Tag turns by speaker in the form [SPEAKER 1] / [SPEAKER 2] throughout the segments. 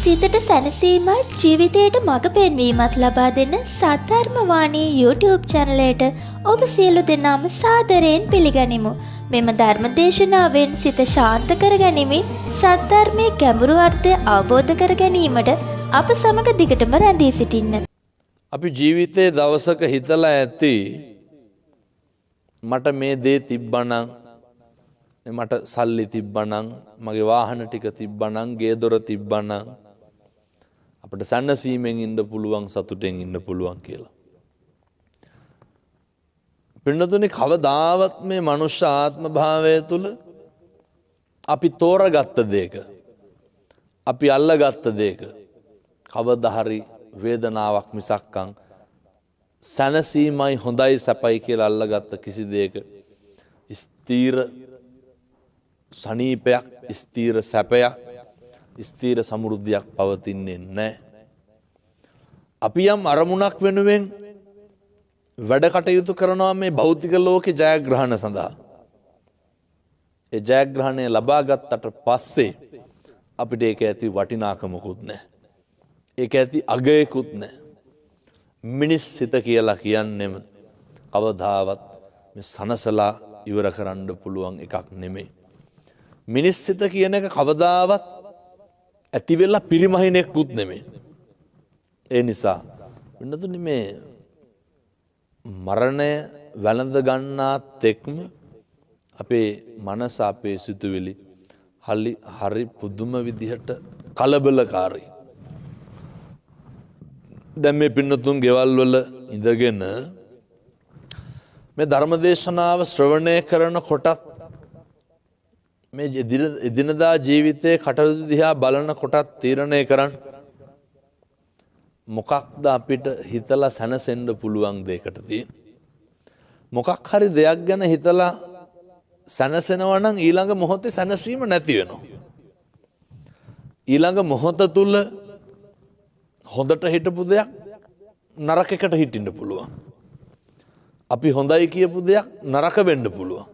[SPEAKER 1] සිතට සැනසීමත් ජීවිතයට මඟ පෙන්වීමත් ලබා දෙන සද්ධර්ම වාණී YouTube චැනලයට ඔබ සියලු දෙනාම සාදරයෙන් පිළිගනිමු. මෙම ධර්ම දේශනාවෙන් සිත ශාන්ත කර ගනිමින් සද්ධර්මයේ ගැඹුරු අර්ථය අවබෝධ කර ගැනීමට අප සමග දිගටම රැඳී සිටින්න.
[SPEAKER 2] අපි ජීවිතයේ දවසක හිතලා ඇති, මට මේ දේ තිබ්බනම්, මට සල්ලි තිබ්බනම්, මගේ වාහන ටික තිබ්බනම්, ගේ දොර තිබ්බනම් අපිට සැනසීමෙන් ඉන්න පුළුවන්, සතුටෙන් ඉන්න පුළුවන් කියලා. පින්නතුනි, කවදාවත් මේ මනුෂ්‍ය ආත්ම භාවය තුළ අපි තෝරගත්ත දෙයක, අපි අල්ලගත්ත දෙයක කවදා හරි වේදනාවක් මිසක්කං සැනසීමයි හොඳයි සැපයි කියලා අල්ලගත්ත කිසි දෙයක ස්ථීර සනීපයක්, ස්ථීර සැපයක්, ස්ථීර සමෘද්ධියක් පවතින්නේ නැහැ. අපි යම් අරමුණක් වෙනුවෙන් වැඩ කටයුතු කරනවා මේ භෞතික ලෝකේ ජයග්‍රහණ සඳහා. ඒ ජයග්‍රහණය ලබා ගත්තට පස්සේ අපිට ඒක ඇති වටිනාකමකුත් නැහැ. ඒක ඇති අගයකුත් නැහැ. මිනිස් සිත කියලා කියන්නෙම කවදාවත් මේ සනසලා ඉවර කරන්න පුළුවන් එකක් නෙමෙයි. මිනිස් සිත කියන එක කවදාවත් ඇති වෙලා පිරිමහිනෙක්කුත් නෙමෙයි. ඒ නිසා වෙනතුනි, මේ මරණය වැළඳ ගන්නා තෙක්ම අපේ මනස, අපේ සිතුවිලි හරි හරි පුදුම විදිහට කලබලකාරී. දැන් මේ පින්නතුන් ගෙවල් වල ඉඳගෙන මේ ධර්මදේශනාව ශ්‍රවණය කරන කොටත්, මේ එදිනදා ජීවිතයේ කටයුතු දිහා බලන කොටත් තීරණය කරන්න, මොකක්ද අපිට හිතලා සැනසෙන්න පුළුවන් දෙයකට තියෙන. මොකක් හරි දෙයක් ගැන හිතලා සැනසෙනවා නම් ඊළඟ මොහොතේ සැනසීම නැති වෙනවා. ඊළඟ මොහොත තුල හොඳට හිටපු දෙයක් නරක එකට හිටින්න පුළුවන්. අපි හොඳයි කියපු දෙයක් නරක වෙන්න පුළුවන්.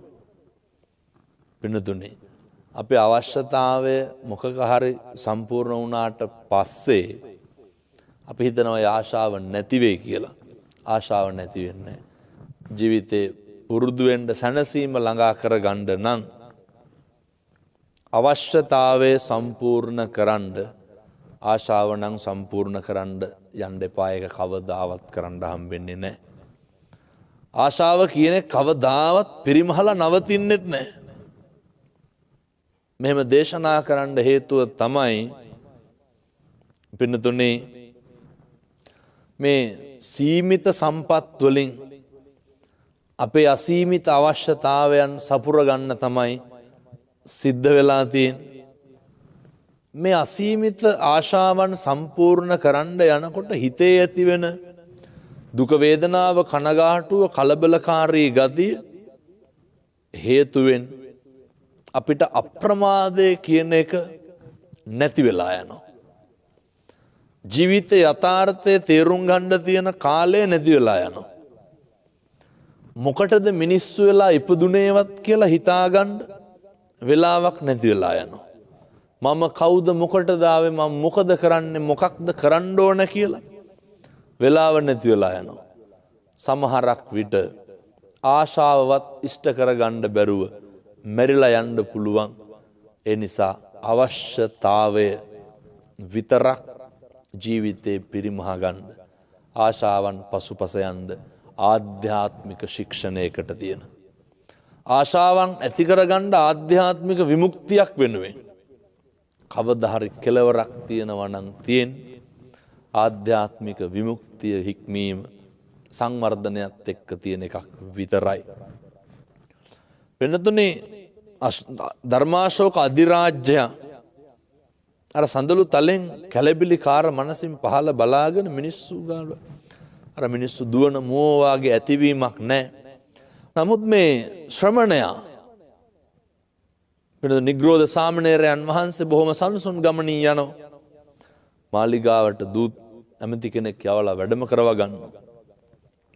[SPEAKER 2] පින්නතුනේ, අපේ අවශ්‍යතාවය මොකක හරි සම්පූර්ණ වුණාට පස්සේ අපි හිතනවා ඒ ආශාව නැති වෙයි කියලා. ආශාව නැති වෙන්නේ නැහැ. ජීවිතේ පුරුදු වෙන්න, සැනසීම ළඟා කරගන්න නම් අවශ්‍යතාවය සම්පූර්ණ කරන්න ආශාව නම් සම්පූර්ණ කරන්න යන්න එපා. ඒක කවදාවත් කරන්න හම්බෙන්නේ නැහැ. ආශාව කියන එක කවදාවත් පිරිමහලා නවතින්නෙත් නැහැ. මෙහෙම දේශනා කරන්න හේතුව තමයි පින්නතුනේ, මේ සීමිත සම්පත් වලින් අපේ අසීමිත අවශ්‍යතාවයන් සපුර ගන්න තමයි සිද්ධ වෙලා තියෙන්නේ. මේ අසීමිත ආශාවන් සම්පූර්ණ කරන්න යනකොට හිතේ ඇතිවෙන දුක, වේදනාව, කනගාටුව, කලබලකාරී ගතිය හේතුවෙන් අපිට අප්‍රමාදය කියන එක නැති වෙලා යනවා. ජීවිත යථාර්ථය තේරුම් ගන්න තියෙන කාලය නැති වෙලා යනවා. මොකටද මිනිස්සු වෙලා ඉපදුනේවත් කියලා හිතාගන්න වෙලාවක් නැති වෙලා යනවා. මම කවුද, මොකටද ආවේ, මම මොකද කරන්නේ, මොකක්ද කරන්න ඕන කියලා වෙලාව නැති වෙලා යනවා. සමහරක් විට ආශාවවත් ඉෂ්ට කරගන්න බැරුව මැරිලා යන්න පුළුවන්. ඒ නිසා අවශ්‍යතාවය විතරක් ජීවිතේ පිරිමහ ගන්න, ආශාවන් පසුපස යන්න ආධ්‍යාත්මික ශික්ෂණයකට තියෙන. ආශාවන් ඇති කරගන්න ආධ්‍යාත්මික විමුක්තියක් වෙනුවෙන් කවදා හරි කෙලවරක් තියෙනවා නම් තියෙන ආධ්‍යාත්මික විමුක්තිය හික්මීම සංවර්ධනයත් එක්ක තියෙන එකක් විතරයි. වෙනතුනේ, ධර්මාශෝක අධිරාජ්‍යයා අර සඳලු තලෙන් කැලබිලි කාර මනසින් පහළ බලාගෙන මිනිස්සු ගාන අර මිනිස්සු දුවන මුව වාගේ ඇතිවීමක් නැහැ. නමුත් මේ ශ්‍රමණයා වෙන නිග්‍රෝධ සාමණේරයන් වහන්සේ බොහොම සන්සුන් ගමනින් යනවා. මාලිගාවට දූත් ඇමති කෙනෙක් යවලා වැඩම කරවා ගන්නවා.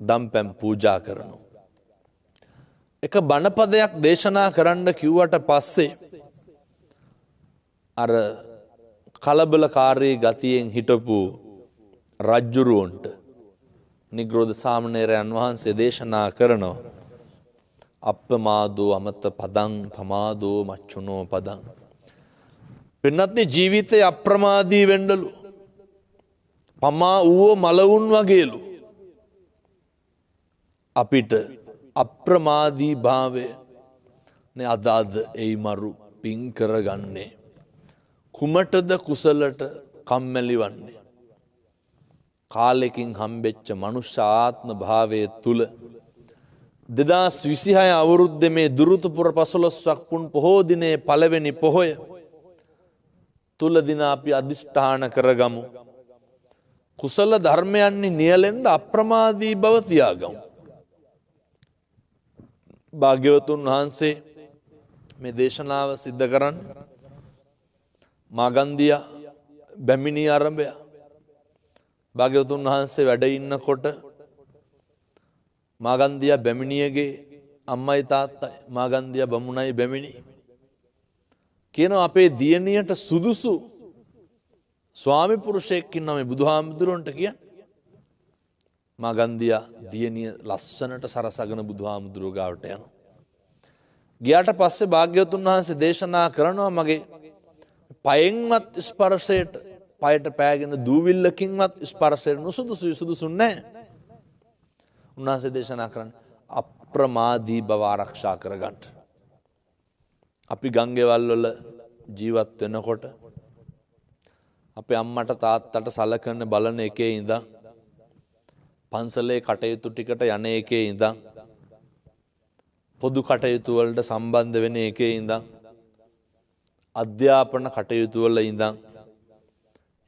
[SPEAKER 2] දම්පැන් පූජා කරනවා. එක බණපදයක් දේශනා කරන්න කිව්වට පස්සේ අර කලබලකාරී ගතියෙන් හිටපු රජ්ජුරුවන්ට නිග්‍රෝධ සාමණේරයන් වහන්සේ දේශනා කරනවා අප්පමාදෝ අමත පදං පමාදෝ මච්චුනෝ පදං. පින්වත්නි, ජීවිතේ අප්‍රමාදී වෙන්නලු. පමා වූ මලවුන් වගේලු. අපිට අප්‍රමාදී භාවය නේ අද අද එයි මරු පින් කරගන්නේ. කුමටද කුසලට කම්මැලි වන්නේ? කාලෙකින් හම්බෙච්ච මනුෂ්‍ය ආත්ම භාවයේ තුල 2026 අවුරුද්දේ මේ දුරුතුපුර 15ක් පුන් පොහෝ දිනේ පළවෙනි පොහොය තුල දින අපි අදිෂ්ඨාන කරගමු. කුසල ධර්මයන්හි නියැලෙන්න අප්‍රමාදී බව තියාගමු. භාග්‍යවතුන් වහන්සේ මේ දේශනාව සිද්ධ කරන්න මාගන්දියා බැමිණි ආරම්භය. භාග්‍යවතුන් වහන්සේ වැඩ ඉන්නකොට මාගන්දියා බැමිණියගේ අම්මයි තාත්තයි මාගන්දියා බමුණයි බැමිණි කියනවා අපේ දියණියට සුදුසු ස්වාමි පුරුෂයෙක් ඉන්නවා මේ බුදුහාමුදුරුවන්ට කියන්නේ. මාගන්දියා දියණිය ලස්සනට සරසගෙන බුදුහාමුදුරුවෝ ගාවට යනවා. ගියාට පස්සේ භාග්‍යවතුන් වහන්සේ දේශනා කරනවා මගේ පයෙන්වත් ස්පර්ශයට, පයට පෑගෙන දූවිල්ලකින්වත් ස්පර්ශයට නුසුදුසුයි, සුදුසු නෑ. උන්වහන්සේ දේශනා කරන්නේ අප්‍රමාදී බව ආරක්ෂා කරගන්න. අපි ගංගෙවල් වල ජීවත් වෙනකොට අපේ අම්මට තාත්තට සලකන බලන එකේ ඉඳන් පන්සලේ කටයුතු ටිකට යන එකේ ඉඳන් පොදු කටයුතු වලට සම්බන්ධ වෙන එකේ ඉඳන් අධ්‍යාපන කටයුතු වල ඉඳන්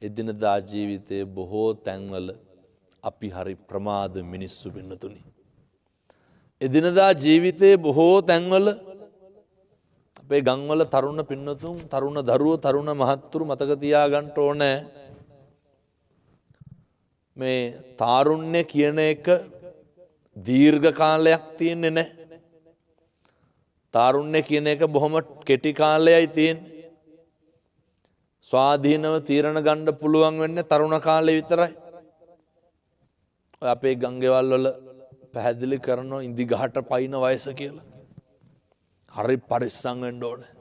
[SPEAKER 2] එදිනදා ජීවිතයේ බොහෝ තැන්වල අපි හරි ප්‍රමාද මිනිස්සු වෙන්නතුනි. එදිනදා ජීවිතයේ බොහෝ තැන්වල අපේ ගම්වල තරුණ පින්නතුන්, තරුණ දරුවෝ, තරුණ මහත්තුරු මතක තියාගන්න ඕනේ. මේ තාරුණ්‍ය කියන එක දීර්ඝ කාලයක් තියෙන්නේ නැහැ. තාරුණ්‍ය කියන එක බොහොම කෙටි කාලයයි තියෙන්නේ. ස්වාධීනව තීරණ ගන්න පුළුවන් වෙන්නේ තරුණ කාලේ විතරයි. ඔය අපේ ගංගෙවල් වල පැහැදිලි කරනවා ඉඳි ගහට පයින් වයස කියලා. හරි පරිස්සම් වෙන්න ඕනේ.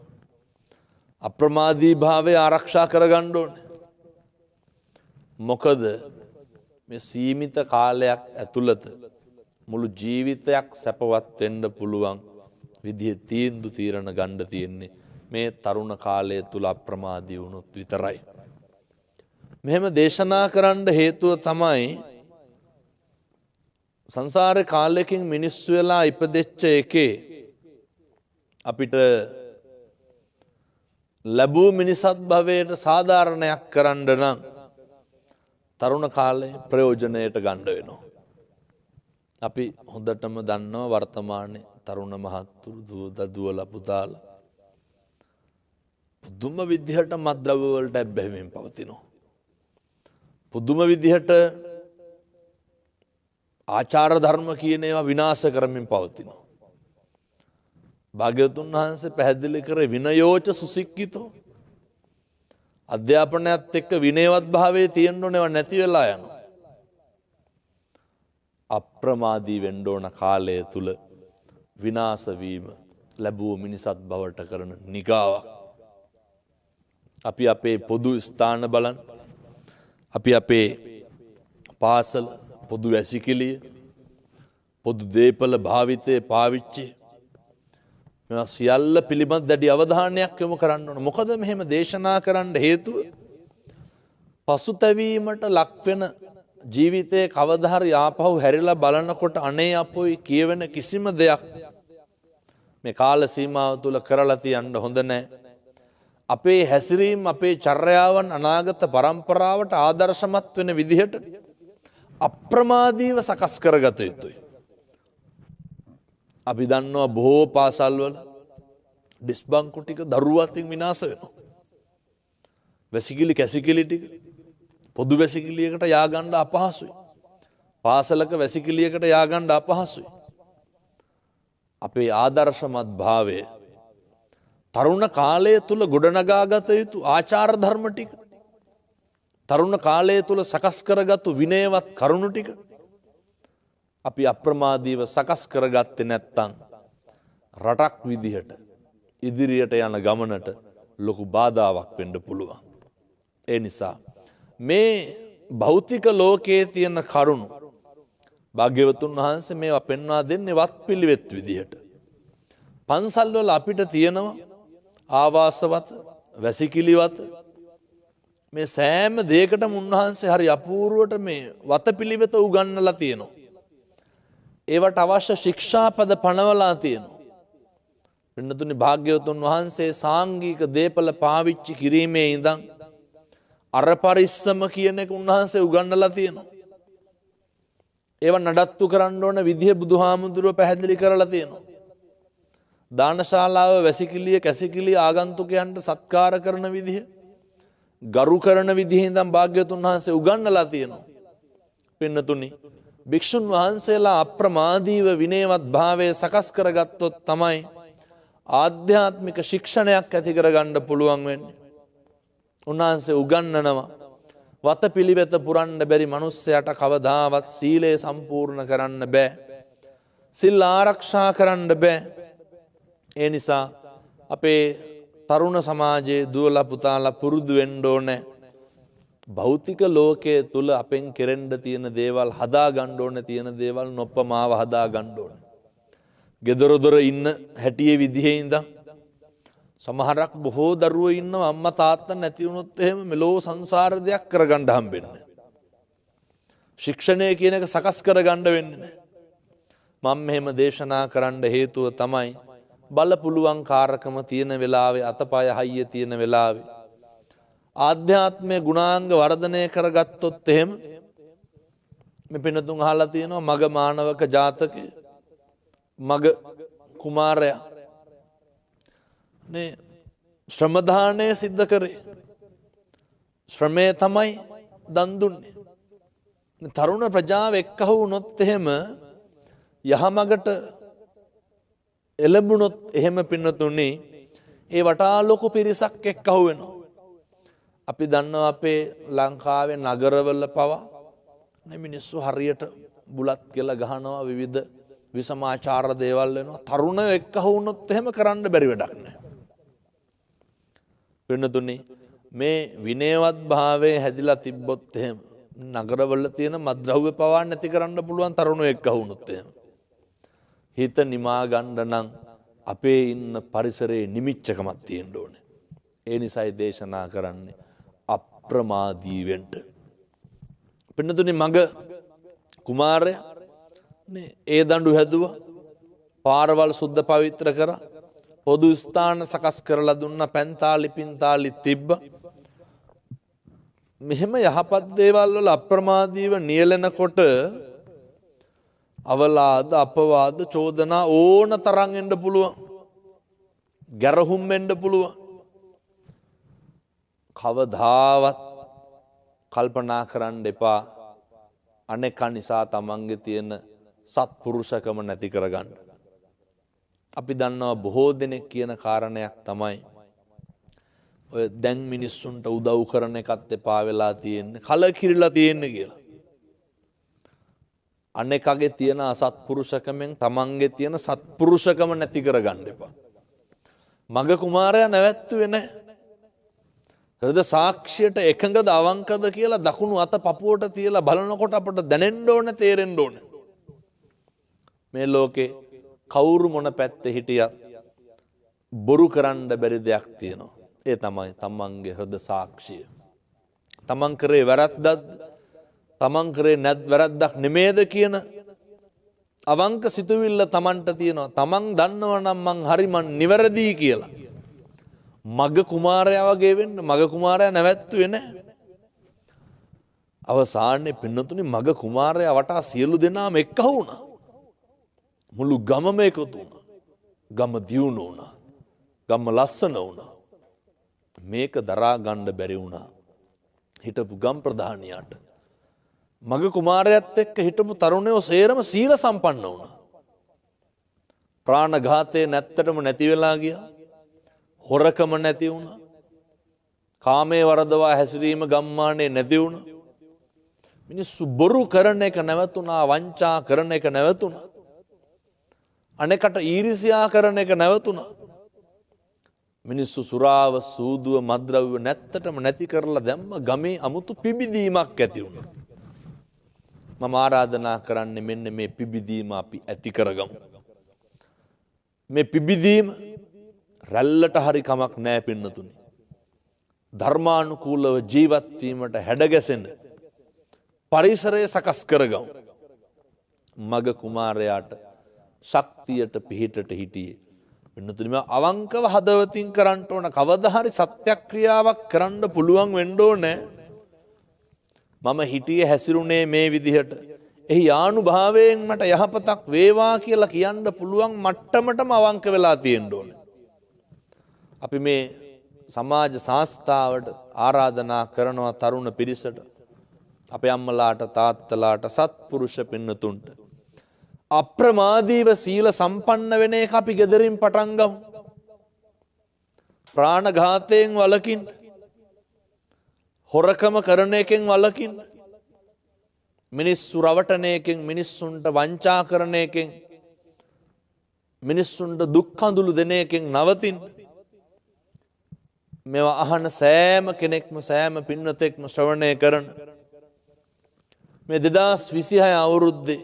[SPEAKER 2] අප්‍රමාදී භාවය ආරක්ෂා කරගන්න ඕනේ. මොකද මේ සීමිත කාලයක් ඇතුළත මුළු ජීවිතයක් සැපවත් වෙන්න පුළුවන් විදිහේ තීන්දුව තීරණ ගන්න තියෙන්නේ මේ තරුණ කාලය තුල අප්‍රමාදී වුණොත් විතරයි. මෙහෙම දේශනා කරන්න හේතුව තමයි සංසාරේ කාලයකින් මිනිස්සු වෙලා ඉපදෙච්ච එකේ අපිට ලැබූ මිනිසත් භවයට සාධාරණයක් කරන්න නම් තරුණ කාලේ ප්‍රයෝජනයට ගන්න වෙනවා. අපි හොඳටම දන්නවා වර්තමානයේ තරුණ මහත්තුරු දුව දුවලා පුතාලා පුදුම විදිහට මත්ද්‍රව්‍ය වලට ඇබ්බැහිමින් පවතිනවා. පුදුම විදිහට ආචාර ධර්ම කියන ඒවා විනාශ කරමින් පවතිනවා. භාග්‍යවතුන් වහන්සේ පැහැදිලි කරේ විනයෝච සුසික්කිතෝ. අධ්‍යාපනයත් එක්ක විනයවත් භාවයේ තියෙන්න ඕන ඒවා නැති වෙලා යනවා. අප්‍රමාදී වෙන්න ඕන කාලය තුල විනාශ වීම ලැබුව මිනිසත් බවට කරන නිගාවක්. අපි අපේ පොදු ස්ථාන බලන්න, අපි අපේ පාසල, පොදු වැසිකිළිය, පොදු දේපල භාවිතයේ පාවිච්චි මේවා සියල්ල පිළිබඳ දැඩි අවධානයක් යොමු කරන්න ඕන. මොකද මෙහෙම දේශනා කරන්න හේතුව පසුතැවීමට ලක්වෙන ජීවිතයේ කවදා හරි ආපහු හැරිලා බලනකොට අනේ අපොයි කියවෙන කිසිම දෙයක් මේ කාල සීමාව තුල කරලා තියන්න හොඳ නෑ. අපේ හැසිරීම්, අපේ චර්යාවන් අනාගත පරම්පරාවට ආදර්ශමත් වෙන විදිහට අප්‍රමාදීව සකස් කරගත යුතුයි. අපි දන්නවා බොහෝ පාසල්වල ඩෙස්ක් බංකු ටික දරුවෝ අතින් විනාශ වෙනවා. වැසිකිලි කැසිකිලි ටික පොදු වැසිකිළියකට යා ගන්න අපහසුයි. පාසලක වැසිකිළියකට යා ගන්න අපහසුයි. අපේ ආදර්ශමත් භාවය තරුණ කාලය තුල ගොඩනගාගත යුතු ආචාර ධර්ම ටික තරුණ කාලය තුල සකස් කරගත්තු විනයවත් කරුණු ටික අපි අප්‍රමාදීව සකස් කරගත්තේ නැත්නම් රටක් විදිහට ඉදිරියට යන ගමනට ලොකු බාධාවක් වෙන්න පුළුවන්. ඒ නිසා මේ භෞතික ලෝකයේ තියෙන කරුණු භාග්‍යවතුන් වහන්සේ මේවා පෙන්වා දෙන්නේ වත්පිළිවෙත් විදිහට. පන්සල් වල අපිට තියෙනවා ආවාස වත, වැසිකිලි වත, මේ සෑම දෙයකටම උන්වහන්සේ හරි අපූර්වට මේ වතපිළිවෙත උගන්වලා තියෙනවා. ඒවට අවශ්‍ය ශික්ෂාපද පනවලා තියෙනවා. පින්නතුනි, භාග්‍යවතුන් වහන්සේ සාංගික දේපල පාවිච්චි කිරීමේ ඉඳන් අර පරිස්සම කියන එක උන්වහන්සේ උගන්වලා තියෙනවා. ඒවා නඩත්තු කරන්න ඕන විදිහ බුදුහාමුදුරුව පැහැදිලි කරලා තියෙනවා. දානශාලාව, වැසිකිළිය, කැසිකිළිය ආගන්තුකයන්ට සත්කාර කරන විදිහ, ගරු කරන විදිහ ඉඳන් භාග්‍යවතුන් වහන්සේ උගන්වලා තියෙනවා. පින්නතුනි, භික්ෂුන් වහන්සේලා අප්‍රමාදීව විනයවත් භාවය සකස් කරගත්තොත් තමයි ආධ්‍යාත්මික ශික්ෂණයක් ඇති කරගන්න පුළුවන් වෙන්නේ. උන්වහන්සේ උගන්වනවා වතපිළිවෙත පුරන්න බැරි මනුස්සයාට කවදාවත් සීලය සම්පූර්ණ කරන්න බෑ. සිල් ආරක්ෂා කරන්න බෑ. ඒ නිසා අපේ තරුණ සමාජයේ දුවලා පුතාලා පුරුදු වෙන්න ඕනේ. භෞතික ලෝකයේ තුල අපෙන් කෙරෙන්න තියෙන දේවල් හදා ගන්න ඕනේ, තියෙන දේවල් නොපමාව හදා ගන්න ඕනේ. ගෙදර දොර ඉන්න හැටියේ විදිහේ ඉඳන් සමහරක් බොහෝ දරුවෝ ඉන්නවා අම්මා තාත්තා නැති වුණොත් එහෙම මෙලෝ සංසාර දෙයක් කරගන්න හම්බෙන්නේ නැහැ. ශික්ෂණය කියන එක සකස් කරගන්න වෙන්නේ නැහැ. මම මෙහෙම දේශනා කරන්න හේතුව තමයි බල පුළුවන් කාරකම තියෙන වෙලාවේ, අතපය හයිය තියෙන වෙලාවේ ආධ්‍යාත්මයේ ගුණාංග වර්ධනය කරගත්තොත් එහෙම මේ පිනතුන් අහලා තියෙනවා මග මානවක ජාතකය, මග කුමාරයා නේ ශ්‍රමදානය සිද්ධ කරේ. ශ්‍රමය තමයි දන් දුන්නේ. තරුණ ප්‍රජාව එක්කහු වුණොත් එහෙම යහමගට එළඹුණොත් එහෙම පින්නතුනි ඒ වටා ලොකු පිරිසක් එක්කහු වෙනවා. අපි දන්නවා අපේ ලංකාවේ නගරවල පවා මේ මිනිස්සු හරියට බුලත් කියලා ගහනවා, විවිධ විසමාචාර දේවල් වෙනවා. තරුණයෝ එක්කහු වුණොත් එහෙම කරන්න බැරි වැඩක් නෑ. පින්නතුනි, මේ විනයවත් භාවයේ හැදිලා තිබ්බොත් එහෙම නගරවල තියෙන මත්ද්‍රව්‍ය පවා නැති කරන්න පුළුවන් තරුණයෝ එක්කහු වුණොත් එහෙම. හිත නිමා ගන්න නම් අපේ ඉන්න පරිසරයේ නිමිච්චකමක් තියෙන්න ඕනේ. ඒ නිසායි දේශනා කරන්නේ අප්‍රමාදී වෙන්න. පින්නතුනි, මග කුමාරයා නේ ඒ දඬු හැදුවා, පාරවල් සුද්ධ පවිත්‍ර කරා, පොදු ස්ථාන සකස් කරලා දුන්නා, පැන්තාලි පින්තාලි තිබ්බ. මෙහෙම යහපත් දේවල් වල අප්‍රමාදීව නියැලෙනකොට අවලාද අපවාද චෝදනා ඕන තරම් එන්න පුළුවන්, ගැරහුම් එන්න පුළුවන්. කවදාවත් කල්පනා කරන්න එපා අනෙකා නිසා තමන්ගේ තියෙන සත්පුරුෂකම නැති කරගන්න. අපි දන්නවා බොහෝ දෙනෙක් කියන කාරණයක් තමයි ඔය දැන් මිනිස්සුන්ට උදව් කරන එකත් එපා වෙලා තියෙන්නේ, කලකිරිලා තියෙන්නේ කියලා. අනෙකගේ තියෙන අසත්පුරුෂකමෙන් තමන්ගේ තියෙන සත්පුරුෂකම නැති කරගන්න එපා. මග කුමාරයා නැවැත්තුවේ නැහැ. හෘද සාක්ෂියට එකඟද අවංකද කියලා දකුණු අත පපුවට තියලා බලනකොට අපට දැනෙන්න ඕනේ, තේරෙන්න ඕනේ. මේ ලෝකේ කවුරු මොන පැත්තේ හිටියත් බොරු කරන්න බැරි දෙයක් තියෙනවා. ඒ තමයි තමන්ගේ හෘද සාක්ෂිය. තමන් කරේ වැරද්දක්ද, තමන් කරේ නැත් වැරද්දක් නෙමේද කියන අවංක සිතුවිල්ල තමන්ට තියෙනවා. තමන් දන්නවා නම් මං හරි, මං නිවැරදි කියලා. මග කුමාරයා වගේ වෙන්න. මග කුමාරයා නැවැත්තුවේ නැහැ. අවසානයේ පින්නතුනි මග කුමාරයා වටා සියලු දෙනාම එක්කහු වුණා. මුළු ගමම එකතු වුණා. ගම දියුණු වුණා. ගම ලස්සන වුණා. මේක දරා ගන්න බැරි වුණා හිටපු ගම් ප්‍රධානියාට. මග කුමාරයාත් එක්ක හිටපු තරුණයෝ සේරම සීල සම්පන්න වුණා. ප්‍රාණඝාතය නැත්තටම නැති වෙලා ගියා. හොරකම නැති වුණා. කාමයේ වරදවා හැසිරීම ගම්මානේ නැති වුණා. මිනිස්සු බොරු කරන එක නැවතුණා, වංචා කරන එක නැවතුණා. අනෙකට ඊර්ෂ්‍යා කරන එක නැවතුණා. මිනිස්සු සුරාව, සූදුව, මද්ද්‍රව්‍ය නැත්තටම නැති කරලා දැම්ම. ගමේ අමුතු පිබිදීමක් ඇති වුණා. මම ආරාධනා කරන්නේ මෙන්න මේ පිබිදීම අපි ඇති කරගමු. මේ පිබිදීම රැල්ලට හරි කමක් නෑ පින්නතුනි. ධර්මානුකූලව ජීවත් වීමට හැඩගැසෙන පරිසරය සකස් කරගමු. මග කුමාරයාට ශක්තියට පිහිටට හිටියේ. පින්නතුනි, මේ අවංකව හදවතින් කරන්න ඕන. කවදා හරි සත්‍යක්‍රියාවක් කරන්න පුළුවන් වෙන්න ඕනේ. මම හිටියේ හැසිරුණේ මේ විදිහට. එහි ආනුභාවයෙන් මට යහපතක් වේවා කියලා කියන්න පුළුවන් මට්ටමටම අවංක වෙලා තියෙන්න ඕනේ. අපි මේ සමාජ සංස්ථාවට ආරාධනා කරනවා තරුණ පිරිසට, අපේ අම්මලාට තාත්තලාට, සත්පුරුෂ පින්නතුන්ට, අප්‍රමාදීව සීල සම්පන්න වෙන එක අපි ගෙදරින් පටන් ගමු. ප්‍රාණඝාතයෙන් වළකින්න, හොරකම කරන එකෙන් වළකින්න, මිනිස්සු රවටන එකෙන්, මිනිස්සුන්ට වංචා කරන එකෙන්, මිනිස්සුන්ට දුක් කඳුළු දෙන එකෙන් නවතින්න. මේවා අහන සෑම කෙනෙක්ම, සෑම පින්වතෙක්ම ශ්‍රවණය කරන මේ 2026 අවුරුද්දේ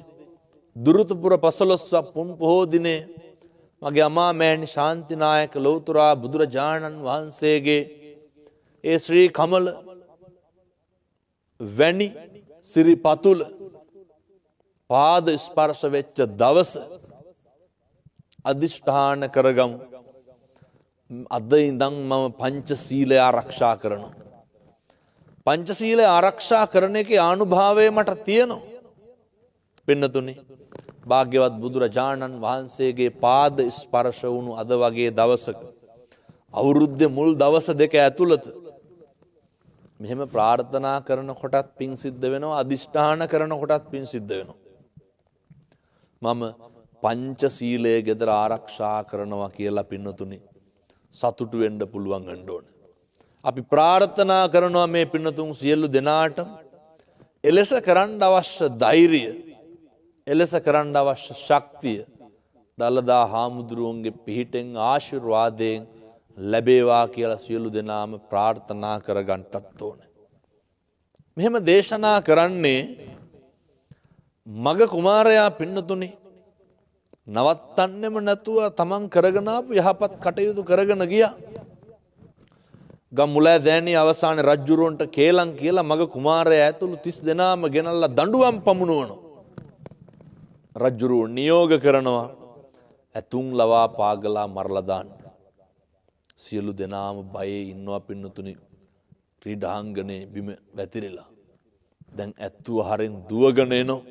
[SPEAKER 2] දුරුතුපුර පසළොස්වක් පුන් පොහෝ දිනේ මගේ අමා මෑණි ශාන්තිනායක ලෞතුරා බුදුරජාණන් වහන්සේගේ ඒ ශ්‍රී කමල වැනි සිරිපතුල පාද ස්පර්ශ වෙච්ච දවස අධිෂ්ඨාන කරගමු. අද ඉඳන් මම පංචශීලය ආරක්ෂා කරනවා. පංචශීලය ආරක්ෂා කරන එකේ ආනුභාවය මට තියෙනවා. පින්නතුනි, භාග්‍යවත් බුදුරජාණන් වහන්සේගේ පාද ස්පර්ශ වුණු අද වගේ දවසක, අවුරුද්දේ මුල් දවස දෙක ඇතුළත මෙහෙම ප්‍රාර්ථනා කරන කොටත් පින් සිද්ධ වෙනවා, අධිෂ්ඨාන කරන කොටත් පින් සිද්ධ වෙනවා. මම පංචශීලය ගෙදර ආරක්ෂා කරනවා කියලා පින්නතුනි සතුටු වෙන්න පුළුවන් වෙන්න ඕන. අපි ප්‍රාර්ථනා කරනවා මේ පින්නතුන් සියලු දෙනාට එලෙස කරන්න අවශ්‍ය ධෛර්යය, එලෙස කරන්න අවශ්‍ය ශක්තිය දළදා හාමුදුරුවන්ගේ පිහිටෙන් ආශිර්වාදයෙන් ලැබේවා කියලා සියලු දෙනාම ප්‍රාර්ථනා කරගන්නටත් ඕනේ. මෙහෙම දේශනා කරන්නේ මග කුමාරයා පින්නතුනි නවත්තන්නෙම නැතුව තමන් කරගෙන ආපු යහපත් කටයුතු කරගෙන ගියා. ගම් මුලෑ දෑනී අවසානයේ රජ්ජුරුවන්ට කේලම් කියලා මග කුමාරයා ඇතුළු 30 දෙනාම ගෙනල්ලා දඬුවම් පමුණුවනවා. රජ්ජුරුව නියෝග කරනවා ඇතුන් ලවා පාගලා මරලා දාන්න. සියලු දෙනාම බයේ ඉන්නවා පින්නතුනි. ක්‍රීඩාංගණේ බිම වැතිරිලා. දැන් ඇත්තු ආහාරෙන් දුවගෙන එනවා.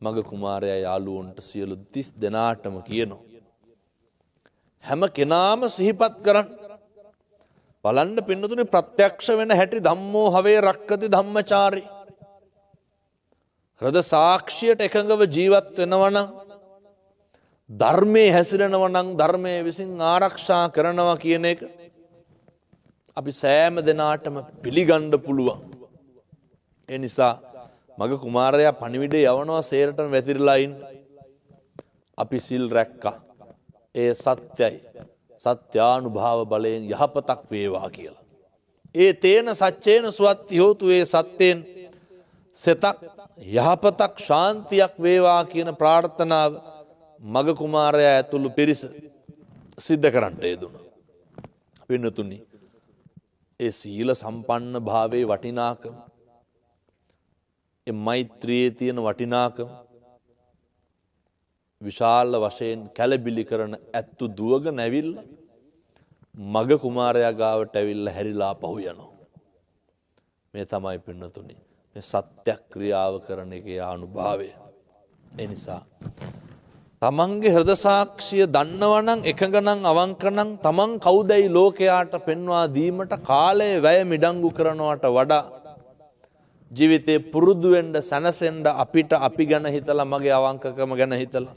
[SPEAKER 2] මග කුමාරයා යාළුවන්ට සියලු 30 දෙනාටම කියනවා, හැම කෙනාම සිහිපත් කරන්න. බලන්න පින්නතුනි, ප්‍රත්‍යක්ෂ වෙන හැටි ධම්මෝ හවේ රක්කති ධම්මචාරී. හෘද සාක්ෂියට එකඟව ජීවත් වෙනවා නම්, ධර්මයේ හැසිරෙනවා නම්, ධර්මයේ විසින් ආරක්ෂා කරනවා කියන එක අපි සෑම දෙනාටම පිළිගන්න පුළුවන්. ඒ නිසා මග කුමාරයා පණිවිඩය යවනවා සේරටම වැතිරලා ඉන්න. අපි සිල් රැක්කා. ඒ සත්‍යයි. සත්‍යානුභාව බලයෙන් යහපතක් වේවා කියලා. ඒ තේන සච්චේන සුවත්ති හෝතු, ඒ සත්‍යයෙන් සෙතක් යහපතක් ශාන්තියක් වේවා කියන ප්‍රාර්ථනාව මග කුමාරයා ඇතුළු පිරිස සිද්ධ කරන්නට යෙදුණා. පින්නතුනි, ඒ සීල සම්පන්න භාවයේ වටිනාකම, ඒ මෛත්‍රියේ තියෙන වටිනාකම විශාල වශයෙන් කැළබිලි කරන ඇත්තු දුවගෙන ඇවිල්ලා මග කුමාරයා ගාවට ඇවිල්ලා හැරිලා පහු යනවා. මේ තමයි පින්නතුනි මේ සත්‍යක්‍රියාව කරන එකේ ආනුභාවය. ඒ නිසා තමන්ගේ හෘද සාක්ෂිය දන්නවනම්, එකඟ නම්, අවංක නම්, තමන් කවුදැයි ලෝකයාට පෙන්වා දීමට කාලය වැය මිඩංගු කරනවට වඩා ජීවිතේ පුරුදු වෙන්න, සැනසෙන්න, අපිට අපි ගැන හිතලා, මගේ අවංකකම ගැන හිතලා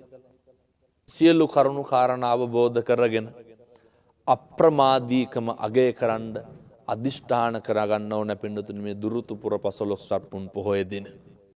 [SPEAKER 2] සියලු කරුණු කාරණා අවබෝධ කරගෙන අප්‍රමාදීකම අගය කරන්න අධිෂ්ඨාන කරගන්න ඕන පින්නතුනි මේ දුරුතු පුර 15 පුන් පොහොය දින.